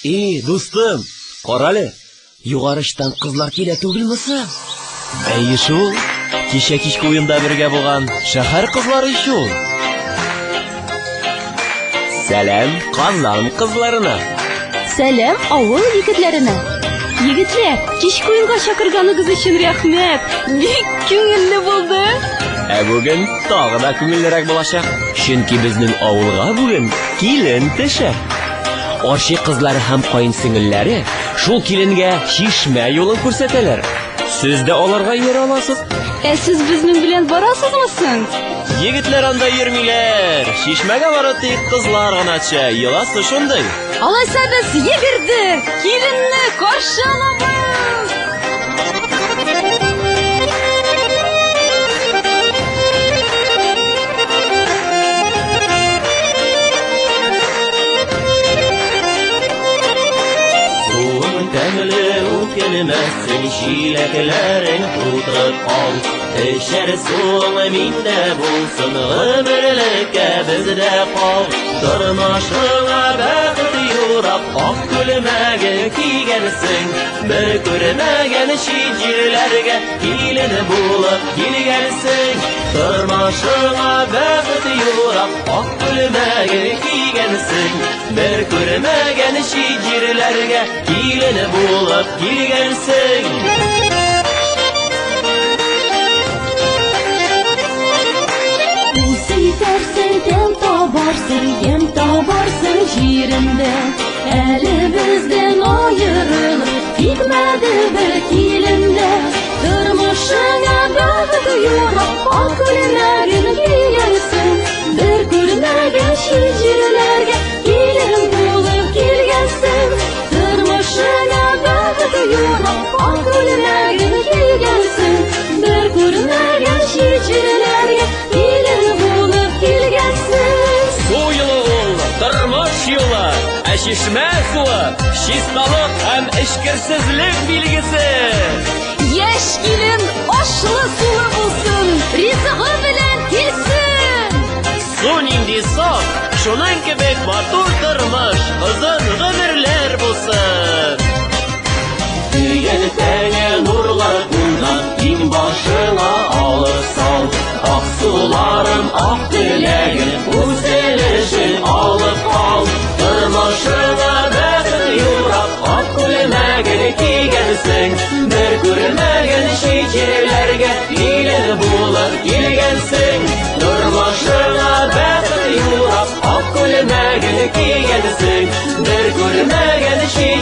И, дустым, карале, югары очтан кызлар килә түгелме соң? Әйе шул, кичә кичке уенда бергә булган шәһәр кызлары ич ул. Сәлам Казан кызларына. Сәлам авыл егетләренә. Егетләр, кичке уенга чакырганыгыз өчен рәхмәт. Бик күңелле булды. Ә бүген тагы да күңеллерәк булачак. Чөнки безнең авылга бүген килен төшә. Арчи кызлары һәм каенсеңелләре шул киленгә чишмә юлын күрсәтәләр. Сез дә аларга иярә аласыз. Ә сез безнең белән барасызмы соң? Егетләр анда йөрмиләр. Чишмәгә бары тик кызлар гына төшә. Йоласы шундый. Алайса без йөгердек, киленне каршы алабыз. Суың тәмле үкенмәсен, чиләкләрең тутырып ал. Эчәр суың миндә булсын, гомерлеккә бездә кал. Тормышыңа бәхет юрап, ак күлмәге кигәнсең. Бер күрмәгән чит җирләргә килен булып килгәнсең. Тормышыңа бәхет юрап, ак күлмәге кигәнсең. Бер күрмәгән чит җирләргә килен булып килгәнсең. Үз итәрсең, тәм табарсың, ямь табарсың җирендә. Әле бездән аерылып китмәде бер килен дә. Тормышыңа бәхет юрап, ак күлмәген киярсең. Бер күрмәгән чит җирләргә килен булып килгәнсең. Тормышыңа бәхет юрап, ак күлмәген кигәнсең. Бер күрмәгән чит җирләргә килен булып килгәнсең. Су юлы ул, тормыш юлы, ә чишмә суы чисталык һәм эчкерсезлек билгесе. Яшь килен ашлы сулы булсын, ризыгы белән килсен. Су нинди саф, шуның кебек матур тормыш, озын гомерләр булсын. Көянтәңә нурлар кунган, иңбашыңа алып сал. Ак суларым, ак теләгем, үз өлешен алып кал. Тормышыңа бәхет юрап, ак күлмәген кигәнсең. Бер күрмәгән чит җирләргә килен булып килгәнсең. Тормышыңа бәхет юрап, ак күлмәген кигәнсең. Бер күрмәгән чит